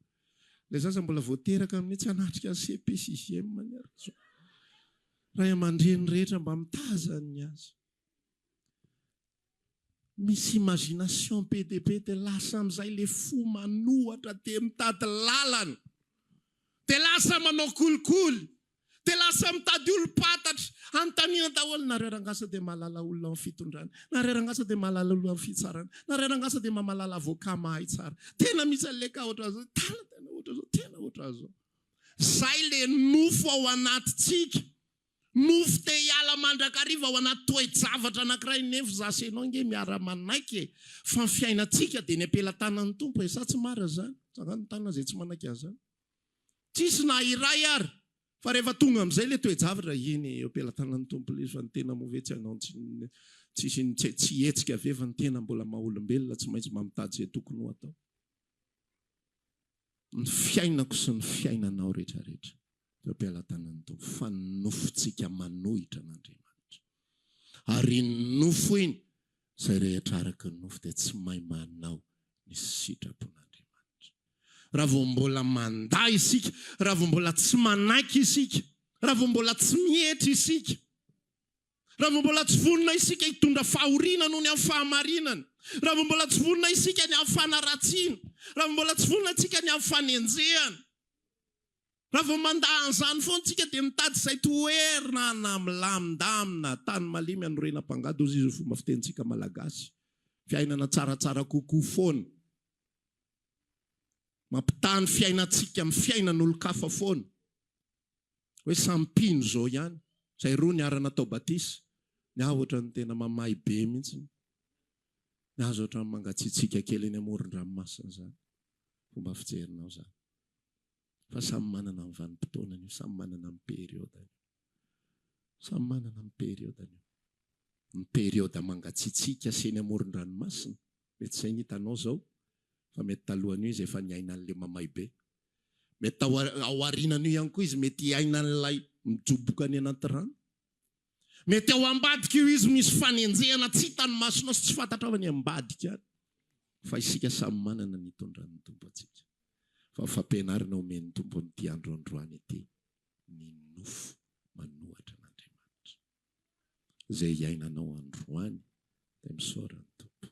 Speaker 1: Ilay zaza mbola vao teraka amin'io tsy hanatrika ny CP sixième ny ary zao. Ray aman-dreny rehetra mba mitazana ny azy. Misy imagination be dia be dia lasa amin'izay ilay fo manohatra dia mitady lalana, dia lasa manao kolikoly, dia lasa mitady olom-pantatra, anontaniana daholo, nareo rangahy sao dia mahalala olona ao amin'ny fitondrana, nareo rangahy sao dia mahalala olona ao amin'ny fitsarana, nareo rangahy sao dia mba mahalala avocat mahay tsara, tena misy an'ilay cas ohatran'izao, tena tena ohatran'izao, tena ohatran'izao. Izay ilay nofo ao anatintsika. Nofy te hiala mandrakariva ao anaty toe-javatra anankiray nefa za sy enao nge miara-manaiky e! Fa ny fiainantsika dia ny am-pelatanan'ny Tompo e! Sa tsy marina izany? Tsangano ny tanana izay tsy manaiky an'izany. Tsisy na iray ary fa rehefa tonga amin'izay ilay toe-javatra, eny e, eo am-pelatanan'ny Tompo ilay izy fa ny tena moa ve tsy hanao tsisy tsy hihetsika ve fa ny tena mbola maha-olombelona tsy maintsy mba mitady izay tokony ho atao. Ny fiainako sy ny fiainanao rehetra rehetra eo am-pelatanan'ny Tompo fa ny nofontsika manohitra an'Andriamanitra. Ary iny nofo iny, izay rehetra araka ny nofo dia tsy mahay manao ny sitrapon'Andriamanitra. Raha vao mbola mandà isika, raha vao mbola tsy manaiky isika, raha vao mbola tsy mietry isika, Raha vao mbola tsy vonona isika hitondra fahoriana noho ny amin'ny fahamarinana, raha vao mbola tsy vonona isika ny amin'ny fanaratsiana, raha vao mbola tsy vonona isika ny amin'ny fanenjehana, raha vao mandà an'izany foana isika dia mitady izay toerana milamindamina, tany malemy anorenam-pangady hozy izy ny fomba fitenintsika malagasy, fiainana tsaratsara kokoa foana, mampitaha ny fiainantsika amin'ny fiainan'olon-kafa foana. Hoe samy mpino zao ihany. Zay roa niara natao batisa. Ny ahy ohatran'ny tena mamay be mihitsy. Ny azy ohatran'ny mangatsiatsiaka kely eny amoron-dranomasina zany. Fomba fijerinao zany. Fa samy manana ny vanim-potoanany io, samy manana ny période-ny. Samy manana ny période-ny io. Ny période mangatsiatsiaka sy eny amoron-dranomasina, mety zay ny hitanao zao, fa mety talohan'io izy efa niaina an'le mamay be. Mety tao aorianan'io ihany koa izy mety hiaina an'ilay mijoboka any anaty rano. Mety ao ambadika io izy misy fanenjehana tsy hitan'ny masonao sy tsy fantatrao any ambadika any. Fa isika samy manana ny hitondran'ny Tompo antsika. Fa ny fampianarana omen'ny Tompo amin'ity andro androany ity, ny nofo manohatra an'Andriamanitra. Izay iainanao androany dia misaora ny Tompo.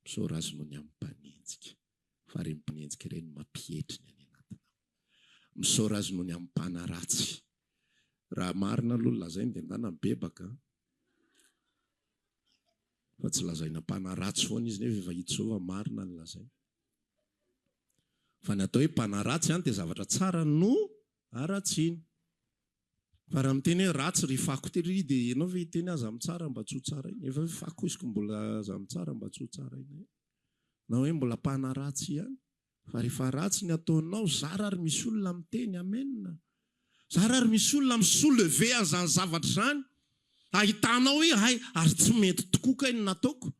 Speaker 1: Misaora Azy noho ny amin'ny mpanenjika. Fa ireny mpanenjika ireny mampietry ny any anatinao. Misaora Azy noho ny amin'ny mpanaratsy. Raha marina aloha ny lazainy dia ndana mibebaka an. Fa tsy lazaina mpanaratsy foana izy nefa efa hita izao fa marina ny lazainy. Fa ny atao hoe mpanaratsy an dia zavatra tsara no haratsiana. Fa raha miteny hoe ratsy ry fako ty ry dia ianao ve hiteny aza mitsara mba tsy ho tsaraina? Efa hoe fako izy ko mbola aza mitsara mba tsy ho tsaraina eo. Na hoe mbola mpanaratsy ihany. Fa rehefa ratsy ny ataonao, zara ary misy olona miteny amen. Zara ary misy olona mi-soulever an'izany zavatra izany. Ahitanao hoe hay ary tsy mety tokoa kay ny nataoko.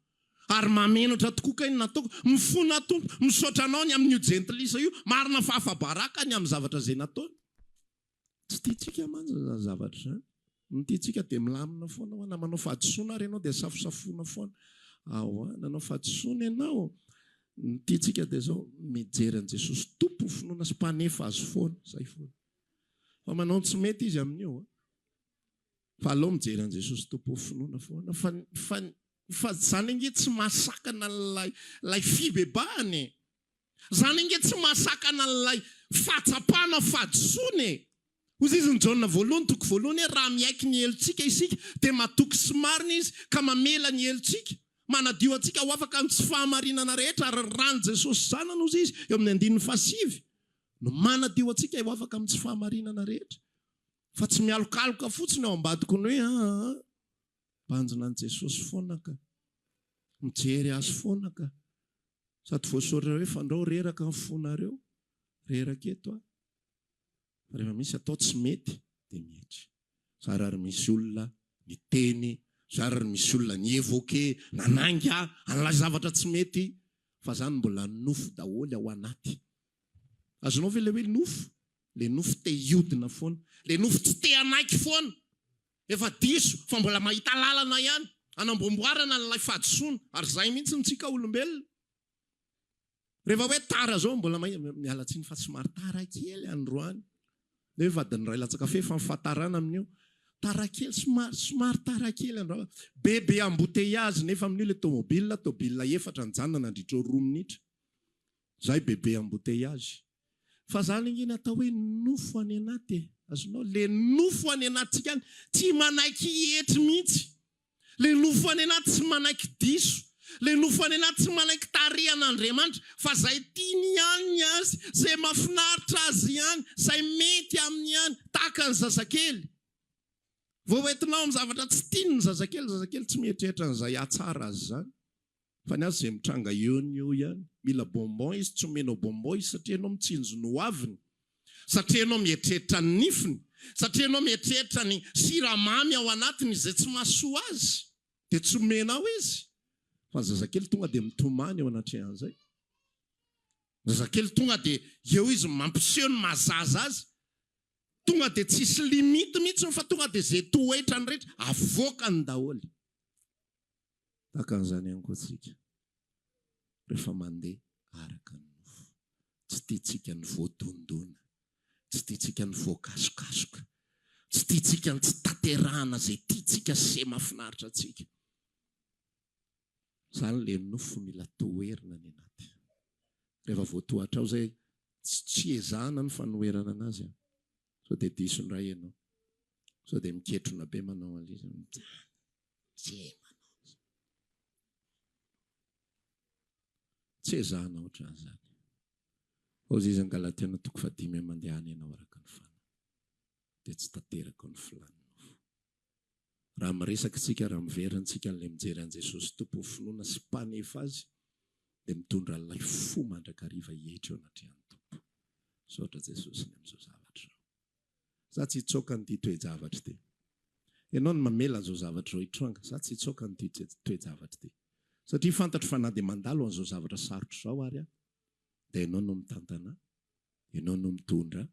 Speaker 1: Ary mahamenatra tokoa kay ny nataoko. Mifona Tompo, misaotra anao ny amin'io jentilisa io. Marina fa afa-baraka ny amin'ny zavatra izay nataony. Tsy tiantsika mantsy izany zavatra izany. Ny tiantsika dia milamina foana hoa. Na manao fahadisoana ary ianao dia safosafoana foana. Ahoa, nanao fahadisoana ianao. Ny tiantsika dia izao, mijery an'i Jesosy Tompo finoana sy mpanefa azy foana. Izay foana. Fa manao ny tsy mety izy amin'io. Fa aleo mijery an'i Jesosy Tompo finoana foana. Fa, fa, fa izany ange tsy mahasakana an'ilay, ilay fibebahana e. Izany ange tsy mahasakana an'ilay fahatsapana fahadisoana e! Hoy izy ny Jaona voalohany toko voalohany hoe raha miaiky ny helotsika isika dia matoky sy marina izy ka mamela ny helotsika, manadio antsika ho afaka amin'ny tsy fahamarinana rehetra ary ny ran'i Jesosy Zanany hozy izy eo amin'ny andininy fahasivy no manadio antsika ho afaka amin'ny tsy fahamarinana rehetra fa tsy mialokaloka fotsiny ao ambadiky ny hoe aa banjina an'i Jesosy foana ka, mijery azy foana ka. Sady voasoratra hoe fandrao reraka ny fonareo, reraka eto aho. Fa rehefa misy atao tsy mety dia mietry. Zara ary misy olona niteny, zara ary misy olona ni-evoquer, nanainga an'ilay zavatra tsy mety, fa zany mbola nofo daholo ao anaty. Azonao ve ilay hoe nofo? Ilay nofo te hiodina foana, ilay nofo tsy te hanaiky foana. Efa diso fa mbola mahita lalana ihany hanamboamboarana an'ilay fahadisoana ary izay mihitsy ny tsika olombelona. Rehefa hoe tara zao mbola mahita, miala tsiny fa somary tara kely androany. Nefa adiny iray latsaka fefy ny fahatarana amin'io. Tara kely, somary, somary tara kely androany. Be be embouteillage nefa amin'io ilay tomobile, tobile efatra nijanona nandritra eo roa minitra. Zay bebe embouteillage. Fa zany ange ny atao hoe nofo any anaty e. Azonao? Le nofo any anatintsika any tsy manaiky hietry mihitsy. Le nofo any anaty tsy manaiky diso. Le nofo any anaty tsy manaiky tarihan'Andriamanitra fa zay tiany ihany ny azy, zay mafinaritra azy ihany, zay mety aminy ihany, tahaka ny zazakely. Vao entinao amin'ny zavatra tsy tiany ny zazakely, zazakely tsy mieritreritra an'izay hahatsara azy izany. Fa ny azy izay mitranga eo ny eo ihany. Mila bonbon izy, tsy omenao bonbon izy satria ianao mitsinjo ny ho aviny, satria ianao mieritreritra ny nifiny, satria ianao mieritreritra ny siramamy ao anatiny izay tsy mahasoa azy dia tsy omenao izy. Fa ny zazakely tonga dia mitomany eo anatrehan'izay. Ny zazakely tonga dia eo izy mampiseho ny maha zaza azy. Tonga dia tsisy limite mihitsy fa tonga dia izay toetrany rehetra avoakany daholo. Tahaka an'izany ihany koa isika, rehefa mandeha araka ny nofo. Tsy tiantsika ny voadondona, tsy tiantsika ny voakasokasoka, tsy tiantsika ny tsy tanterahana izay tiantsika sy izay mahafinaritra antsika. Izany ilay nofo mila toherina any anaty. Rehefa voatohatra ao izay, tsy ezahana ny fanoherana anazy an. Sao dia diso indray ianao. Sao dia miketrona be manao an'ilay izy. Tsy manao an'izany. Tsy ezahana ohatran'izany. Hozy izy any Galatiana toko fahadimy hoe mandehana ianao araka ny fanahy dia tsy tanteraka ny filàn'ny nofo. Raha miresaka isika, raha miverina isika an'ilay mijery an'i Jesosy Tompo ho finoana sy mpanefa azy dia mitondra an'ilay fo mandrakariva hietry eo anatrehan'ny Tompo. Misaotra Jesosy ny amin'izao zavatra izao. Za tsy hitsoaka an'ity toe-javatra ity. Ianao no mamela an'izao zavatra izao hitranga. Za tsy hitsoaka an'ity toe-javatra ity. Satria fantatro fa na dia mandalo an'izao zavatra sarotra izao ary aho, dia Ianao no mitantana ahy, Ianao no mitondra ahy.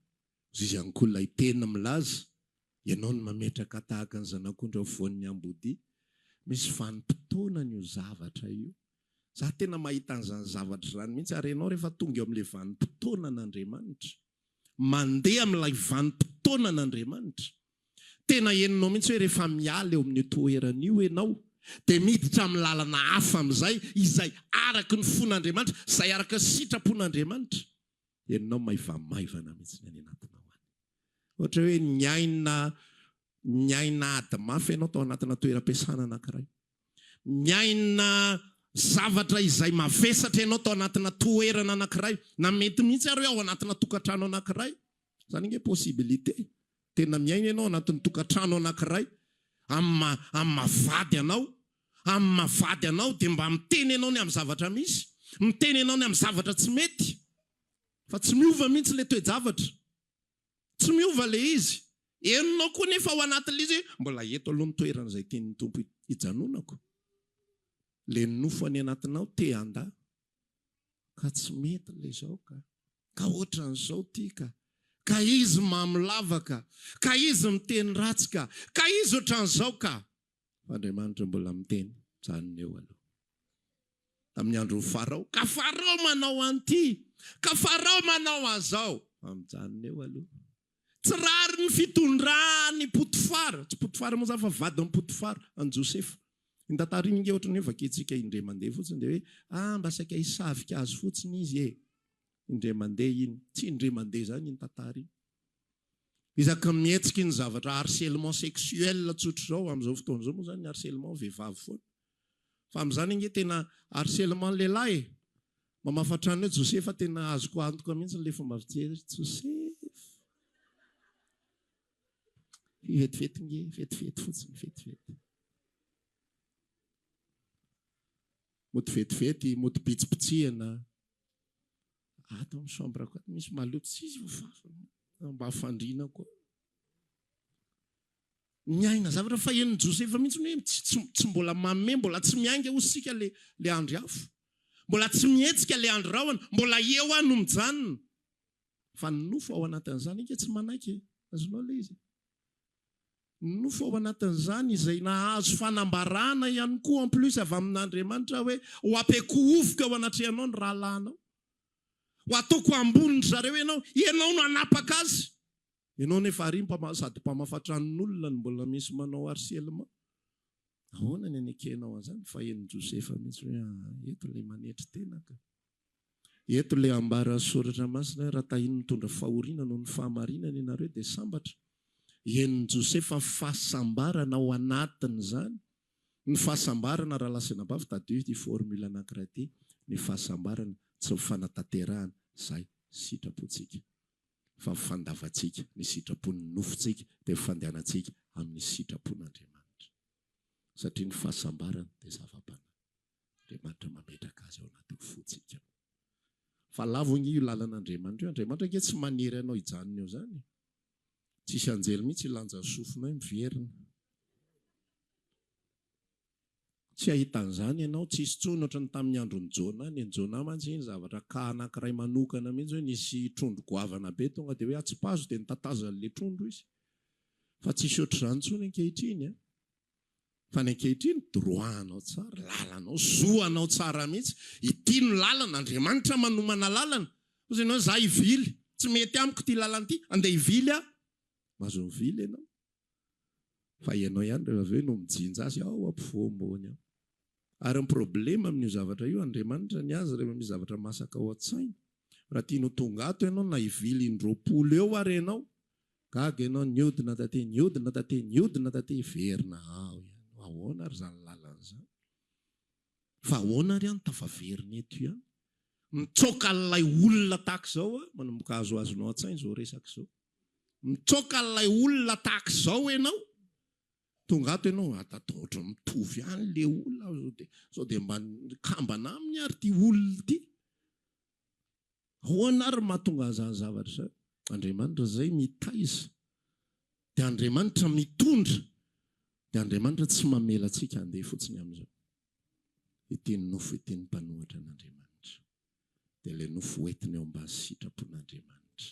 Speaker 1: Hoy ihany koa ilay teny milaza, Ianao no mametraka ahy tahaka ny zanak'ondry eo afovoan'ny ambodia. Misy vanim-potoanany io zavatra io. Za tena mahita an'izany zavatra izany mihitsy. Ary ianao rehefa tonga eo amin'ilay vanim-potoanan'Andriamanitra, mandeha amin'ilay vanim-potoanan'Andriamanitra. Tena henonao mihitsy hoe rehefa miala eo amin'io toerana io ianao, dia miditra amin'ny lalana hafa amin'izay, izay araka ny fon'Andriamanitra, izay araka ny sitrapon'Andriamanitra. Henonao maivamaivana mihitsy ny any anatinao any. Ohatra hoe niaina niaina ady mafy ianao tao anatina toeram-piasana anankiray. Miaina zavatra izay mavesatra ianao tao anatina toerana anankiray, na mety mihitsy ary hoe ao anatina tokantrano anankiray. Izany ange possibilité. Tena miaina ianao anatin'ny tokantrano anankiray, amin'ny maha amin'ny maha vady anao, amin'ny maha vady anao dia mba miteny ianao ny amin'ny zavatra misy. Miteny ianao ny amin'ny zavatra tsy mety, fa tsy miova mihitsy ilay toe-javatra. Tsy miova ilay izy. Henonao koa nefa ao anatin'ilay izy hoe, mbola eto aloha ny toerana izay tian'ny Tompo hijanonako. Ilay nofo any anatinao te handà. Ka tsy mety ilay izao ka. Ka ohatran'izao ity ka. Ka izy mamo lava ka. Ka izy miteny ratsy ka. Ka izy ohatran'izao ka. Fa Andriamanitra mbola miteny, mijanona eo aloha. Tamin'ny andron'i Farao, ka Farao manao an'ity, ka Farao manao an'izao. Fa mijanona eo aloha. Tsy rariny ny fitondran'i Potifara, tsy Potifara moa izany fa vadin'i Potifara, an'i Josefa. Iny tantara iny ange ohatran'ny hoe vakintsika indray mandeha fotsiny dia hoe ah mba saika hisavika azy fotsiny izy e. Indray mandeha iny. Tsy indray mandeha izany iny tantara iny. Isaky ny mihetsika iny zavatra harcèlement sexuel tsotra izao, amin'izao fotoana izao moa izany ny harcèlement vehivavy foana. Fa amin'izany ange tena harcèlement lehilahy e! Mamafa trano eo Josefa tena azoko antoka mihitsy ilay fomba fijery Josefa. Vetivety nge, vetivety fotsiny, vetivety. Mody vetivety, mody bitsibitsihana. Ato amin'ny chambre-ko ato misy maloto tsisy voafafa. Mba fandriana koa. Miaina zavatra fa henon'i Josefa mihitsy hoe tsy, tsy mbola manome, mbola tsy miainga hoy isika le, le andry afo. Mbola tsy mihetsika le andry rahona, mbola eo aho no mijanona. Fa ny nofo ao anatin'izany ange tsy manaiky e. Azonao le izy e. Ny nofo ao anatin'izany izay nahazo fanambarana ihany koa en plus avy amin'Andriamanitra hoe ho ampiankohofiko eo anatrehanao ny rahalahinao. Ho ataoko ambonin-dry zareo ianao. Ianao no hanapaka azy. Ianao nefa ary sady mpamafa tranon'olona no mbola misy manao harcèlement. Ahoana ny anekenao an'izany? Fa henon'i Josefa mihitsy hoe ah, eto ilay manetry tena ka. Eto ilay ambaran'ny Soratra Masina hoe raha tahiny mitondra fahoriana noho ny fahamarinana ianareo dia sambatra. Henon'i Josefa fahasambarana ao anatin'izany. Ny fahasambarana rahalahy sy anabavy, tadidio ity formule anankiray ity, ny fahasambarana tsy ny fanatanterahana izay sitrapontsika. Fa ny fandavantsika ny sitrapon'ny nofontsika dia ny fandehanantsika amin'ny sitrapon'Andriamanitra. Satria ny fahasambarana dia zava-panahy. Andriamanitra mametraka azy ao anatin'ny fontsika ao. Fa lavo ange io lalan'Andriamanitra io. Andriamanitra ange tsy manery anao hijanona eo izany e. Tsisy anjely mihitsy hilanja ny sofinao hoe miverina. Tsy hahita an'izany ianao, tsisy intsony ohatran'ny tamin'ny andron'i Jonah. Ny an'i Jonah mantsy iny zavatra cas anankiray manokana mihitsy hoe nisy trondro goavana be tonga dia hoe atsipazo dia nitatazan'ilay trondro izy. Fa tsisy ohatr'izany intsony ankehitriny an. Fa ny ankehitriny droit anao tsara, lalanao, zo anao tsara mihitsy. Ity no lalana, Andriamanitra manomana lalana. Hoy ianao za hivily, tsy mety amiko ity lalana ity, andeha hivily aho. Mahazo mivily ianao. Fa ianao ihany rehefa avy eo no mijinja azy ao ampovoamboany ao. Ary ny problema amin'io zavatra io, Andriamanitra ny azy rehefa misy zavatra masaka ao an-tsaina, raha tiany ho tonga ato ianao na hivily indroapolo eo ary ianao, gaga ianao niodina taty, niodina taty, niodina taty, hiverina ao ihany. Ahoana ary izany lalana izany? Fa ahoana ary aho no tafaverina eto ihany? Mitsoaka an'ilay olona tahaka izao aho, manomboka azoazonao an-tsaina izao resaka izao. Mitsoaka an'ilay olona tahaka izao ianao, tonga ato ianao, atao ohatran'ny mitovy ihany ilay olona, sao dia, sao dia mba mikambana aminy ary ity olona ity. Ahoana ary no mahatonga an'izany zavatra izany? Andriamanitra izay mitaiza, dia Andriamanitra mitondra, dia Andriamanitra tsy mamela antsika handeha fotsiny amin'izao. Ity nofo ity ny mpanohatra an'Andriamanitra. Dia ilay nofo hoentina eo ambany sitrapon'Andriamanitra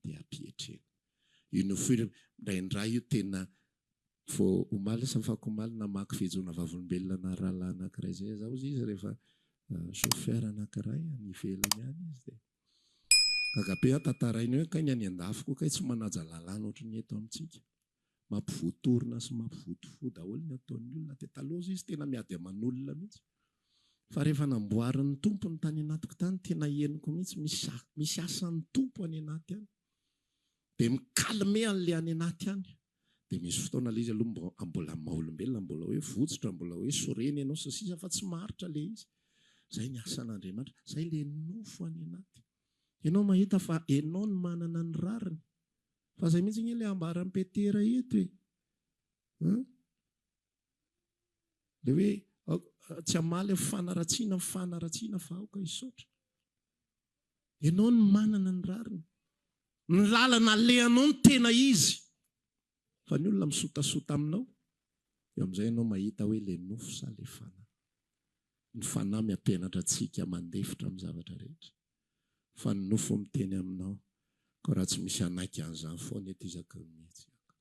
Speaker 1: dia ampietrena. Io nofo io indraindray io tena vao omaly sa afakomaly namaky fijoana vavolombelona na rahalahy anankiray izay za hozy izy rehefa chauffeur anankiray any ivelany any izy dia gaga be aho tantarainy hoe kay ny any andafy koa kay tsy manaja lalàna ohatry ny eto amintsika. Mampivoa-torona sy mampivoa fo daholo ny ataon'ny olona. Dia taloha hozy izy tena miady aman'olona mihitsy. Fa rehefa namboarin'ny Tompo ny tany anatiko tany, tena henoko mihitsy misy misy asan'ny Tompo any anaty any. Dia mi-calmer an'ilay any anaty any. Dia misy fotoana ilay izy aloha mbo mbola maha olombelona, mbola hoe votsotra, mbola hoe sorena ianao sy ny sisa fa tsy maharitra ilay izy. Izay ny asan'Andriamanitra. Izay ilay nofo any anaty. Ianao mahita fa ianao no manana ny rariny. Fa izay mihitsy ange ilay ambaran'i Petera eto e. An? Ilay hoe Tsy hamaly amin'ny fanaratsiana amin'ny fanaratsiana fa aoka hisaotra. Ianao no manana ny rariny. Ny lalana alehanao no tena izy. Fa ny olona misotasota aminao, eo amin'izay ianao mahita hoe le nofo sa le fanahy. Ny fanahy miampianatra antsika mandefitra amin'ny zavatra rehetra. Fa ny nofo miteny aminao, koa raha tsy misy hanaiky an'izany foana eto isaky ny mihetsika.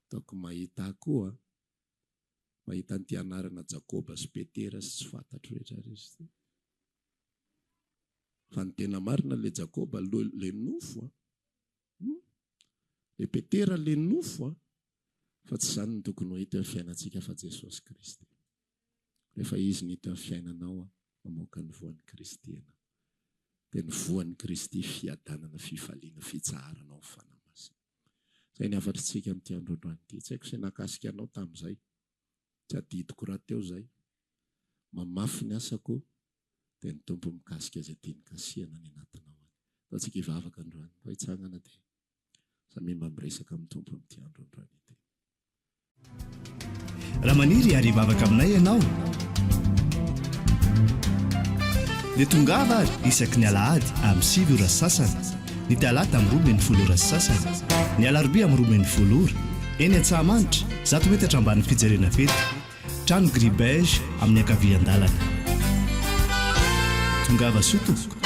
Speaker 1: Ataoko mahita ahy koa mahita an'ity anarana Jakoba sy Petera sy tsy fantatro rehetra ary izy ity. Fa ny tena marina le Jakoba le nofo an. Hum. Le Petera le nofo an. Fa tsy izany no tokony ho hita eo amin'ny fiainantsika fa Jesosy Kristy. Rehefa Izy no hita eo amin'ny fiainanao an, mamoaka ny voan'i Kristy ianao. Dia ny voan'i Kristy fiadanana, fifaliana, fitsaharana ao amin'ny Fanahy Masina. Izay ny hafatritsika amin'ity andro androany ity. Tsy haiko izay nahakasika anao tamin'izay. Tsy adidiko rahateo izay. Mamafy ny asako dia ny Tompo mikasika izay tiany kasihana any anatinao any. Ataontsika hivavaka androany. Fa hitsangana dia samia mba miresaka amin'ny Tompo amin'ity andro androany ity.
Speaker 2: Raha maniry ary hivavaka aminay ianao dia tongava ary isaky ny alahady amin'ny 9 ora sy sasany, ny talata amin'ny 12 ora sy sasany, ny alarobia amin'ny 12 ora, eny Antsahamanitra, 100 metatra ambanin'ny fijerena fety, trano gris beige amin'ny ankavian-dalana. Tongava soa tompoko.